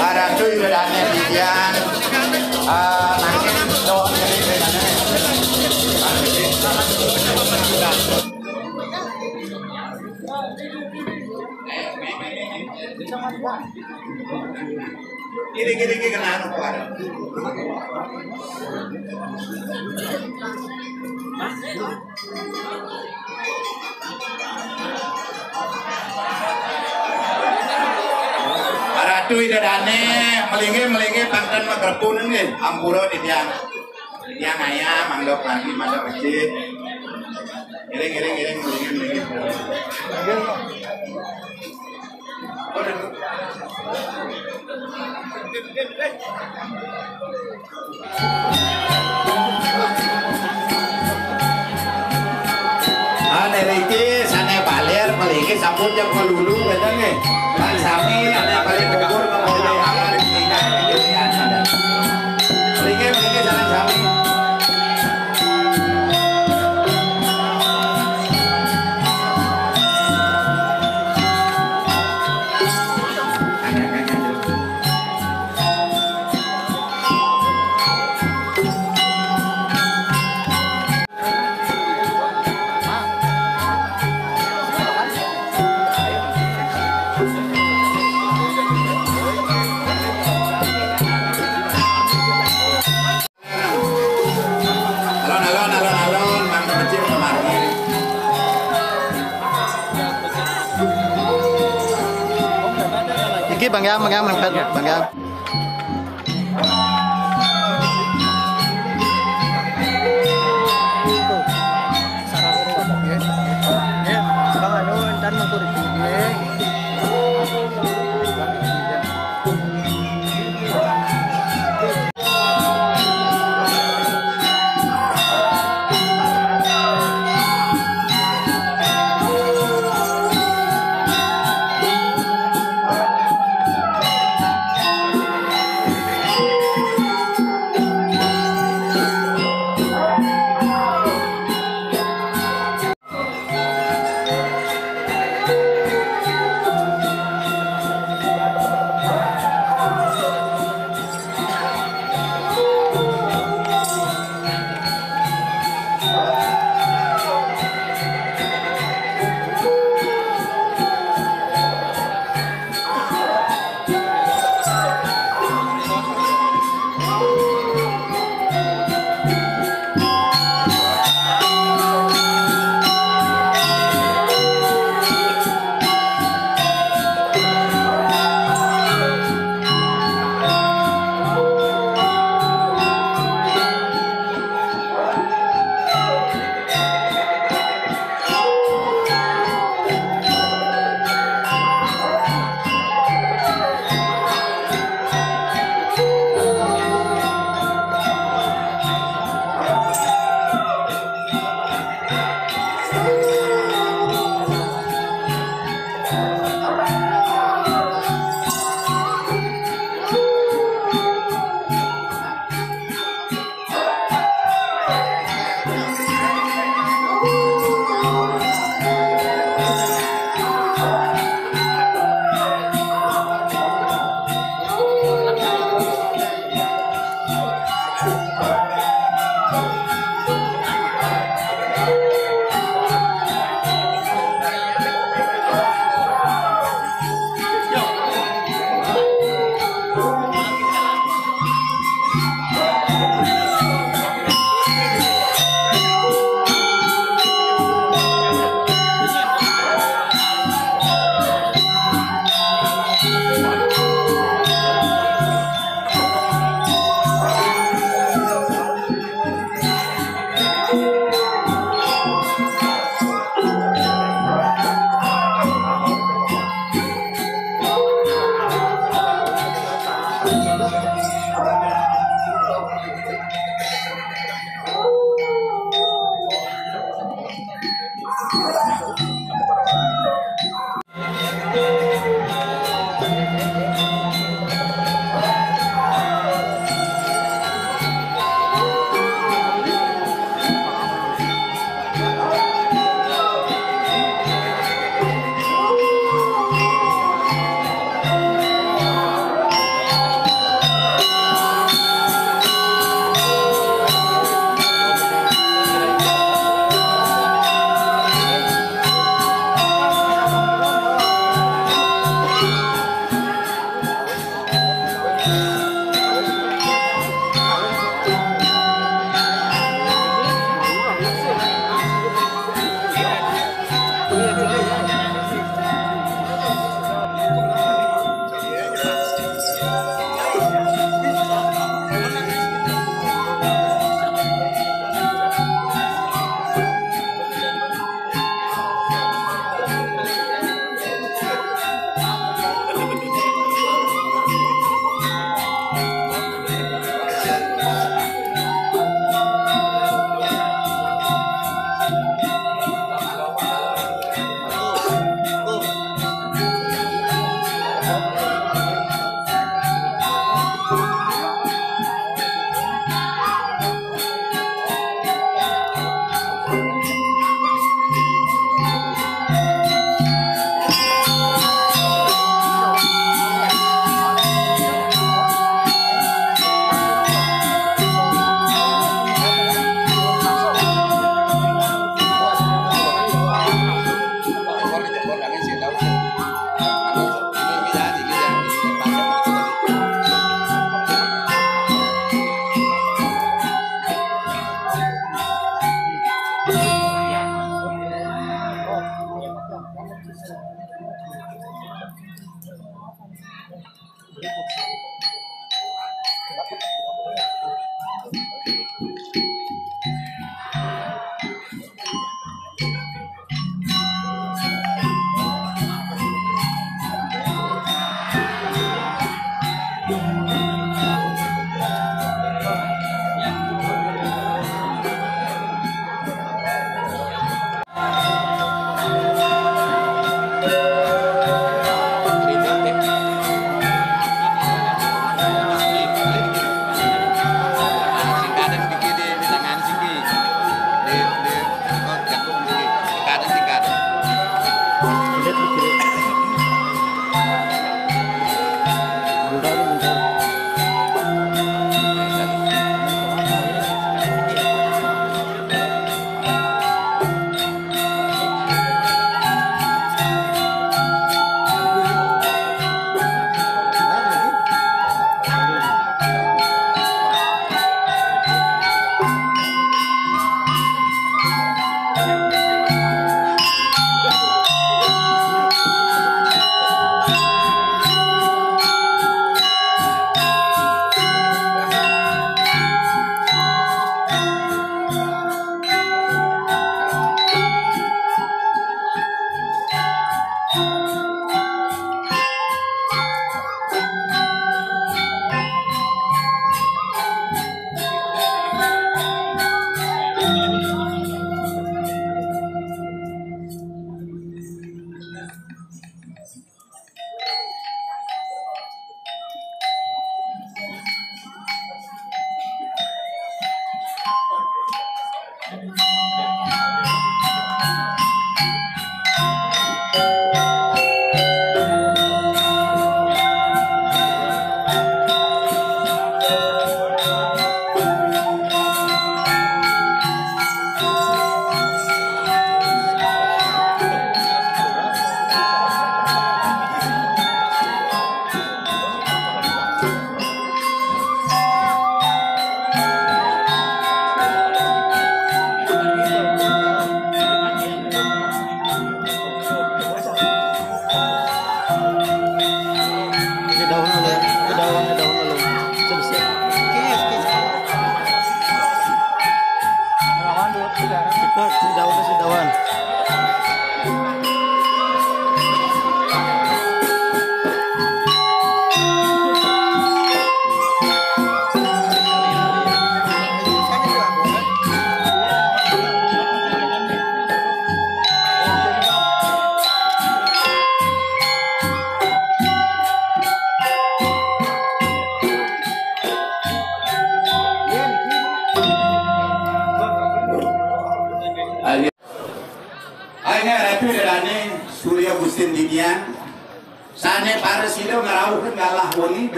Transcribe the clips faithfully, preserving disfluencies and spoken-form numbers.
Aratu Yudane Bidian. Ah, nanging doa. Gini, gini, gini, kenaan kuat. Ratu Ida Dane, melinggih, melinggih, pangten magrepun nggih, ampura titiang. Titiang ayah, mandok mandi, mandok masjid. Iring, iring, iring, melinggih, melinggih. Ah, niki sané balér, mriki sampun jam kalulu, ngéten nggih. Lan sami ané balik kubur, kemudian akan tinggal di dunia. Mriki, mriki, sané sami. Alon, alon, alon, alon, Mang Kecil kemari. Iki Bang Yang, Bang Yang, mepet, Bang Yang. Ya, Bang Anu, entar mengkur.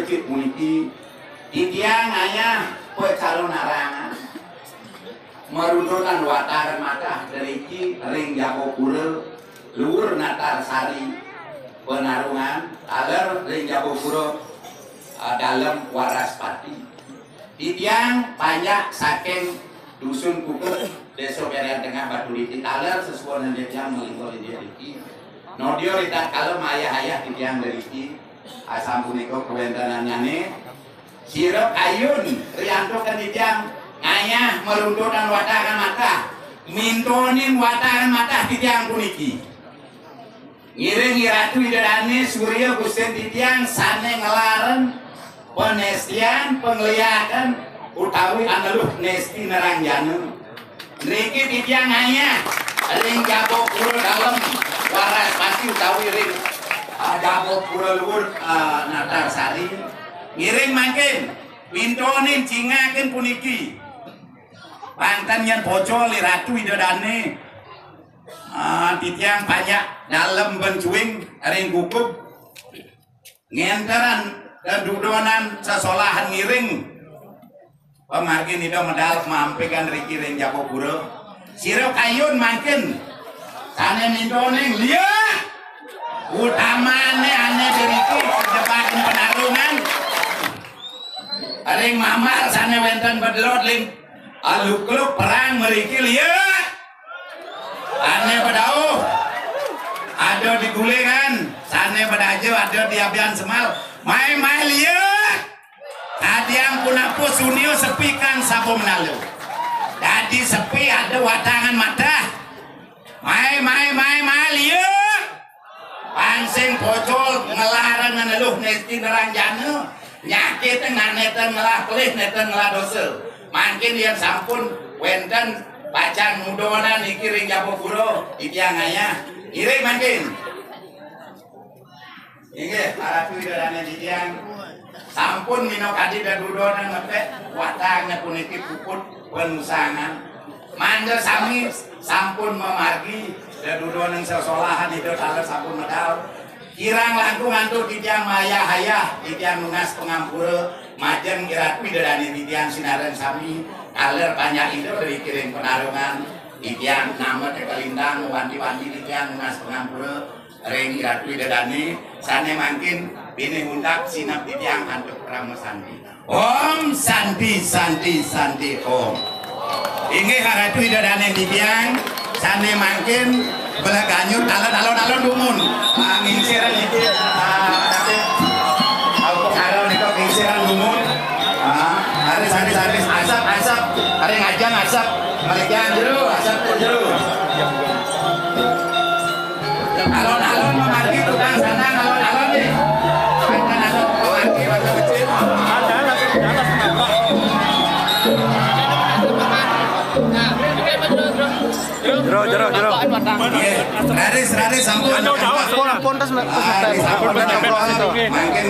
Puniki titiang ngayah pacalonarangan marundutan wataran matah driki ring Jabapura Luhur Natar Sari Panarungan, taler ring Jabapura, ah, Dalem Waraspati. Titiang panjak saking Dusun Kukuh, Desa Perian Tengah, Batu Liti, taler sesuunan titiang malingga indik driki. Nodia ritatkala mayah-ayah titiang driki, asapunika kawentenannyané, sira kayun riantukan titiang ngayah marundutan wataran matah, mintonin wataran matah titiang puniki. Ngiring Iratu Ida Dané Surya Gustin titiang sané ngelarang panestian, pangliakan, utawi aneluh nesti nerangjana. Niki titiang ngayah ring Jabapura Dalem Waraspati utawi ring, ah, Jabapura Luhur, ah, Natar Sari. Ngiring mangkin, mintonin cingakin puniki. Panten yén pocol Iratu Ida Dané. Ah, titiang panjak dalem bencuing ring kukuh. Ngenteran dedudonan sesolahan ngiring pamargin Ida medal mampikan riki ring Jabapura. Sira kayun mangkin sané mintoning liak. Utamané ané driki sejebakin penarungan. Ring mamar sané wénten bedelod ling alukluk perang mriki liak. Ané bedauh, ada di Gulingan, sané bedaja ada di Abian Semal. Mai-mai liak. Adiang punapa sunia sepi kan saba menalu. Dadi sepi ada wataran matah. Mai, mai, mai, mai, liak. Pang sing pocol ngelarang aneluh nesti nerangjana, nyakitin ané ten ngelah pelih, né ten ngelah dosa. Mangkin yén sampun wénten pacang nudonan niki ring Jabapura, titiang ngayah. Ngiring mangkin. Inggih, para Ida Dané titiang. Sampun minakadi dedudonan nepek, wataran puniki puput panusangan. Mangda sami sampun mamargi dedudonan sesolahan Ida taler sampun medal. Kirang langkung antuk titiang mayah-ayah, titiang nunas pangampura, majeng Iratu Ida Dané titiang sinareng sami, taler panjak Ida driki ring penarungan, titiang namet kalintang, wanti-wanti titiang nunas pangampura, ring Iratu Ida Dané, sané mangkin pinih undak sineb titiang antuk parama santi. Om Santi, Santi, Santi, Om. Inggih Ratu Ida Dané titiang, sané mangkin belah ganyur, talon, talon, talon dumun. Ah, ngingsir niki, ah, tapi, ah, karo nika ngingsiran dumun. Ah, aris, aris, aris, asap, asap, ari ngajang asap, malikian jero, asap jero. Alon-alon mamargi tukang sandang, alon-alon nih. Alon-alon mamargi masa kecil. Jero, jero, jero. Raris, raris, sampun. Jauh, jauh, pon, pon, terus, terus, terus, terus, terus, terus, terus. Mangkin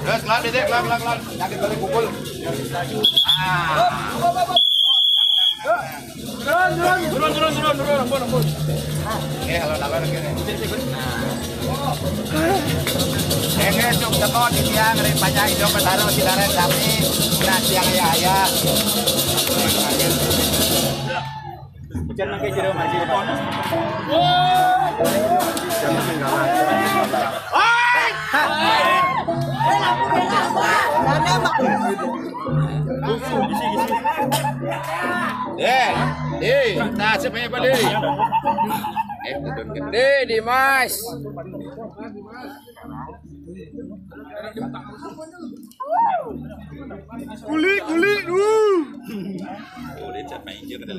Terus, kelar, Dede, kelar, kelar, kelar. Sakit balik pukul. Ah. Turun, turun, turun, turun, turun, turun, ampun, ampun. Oke, halo, halo, oke. Nah. Ini cuk teko di tiang, ring panjang hidung, petara, sidaran, sapi. Nah, tiang ayah, ayah. Hujan mangke jero mangke. Eh, eh, nah, siapa yang balik? Eh, turun gede, Dimas. Kuli, kuli, uh. Boleh, siapa yang jero?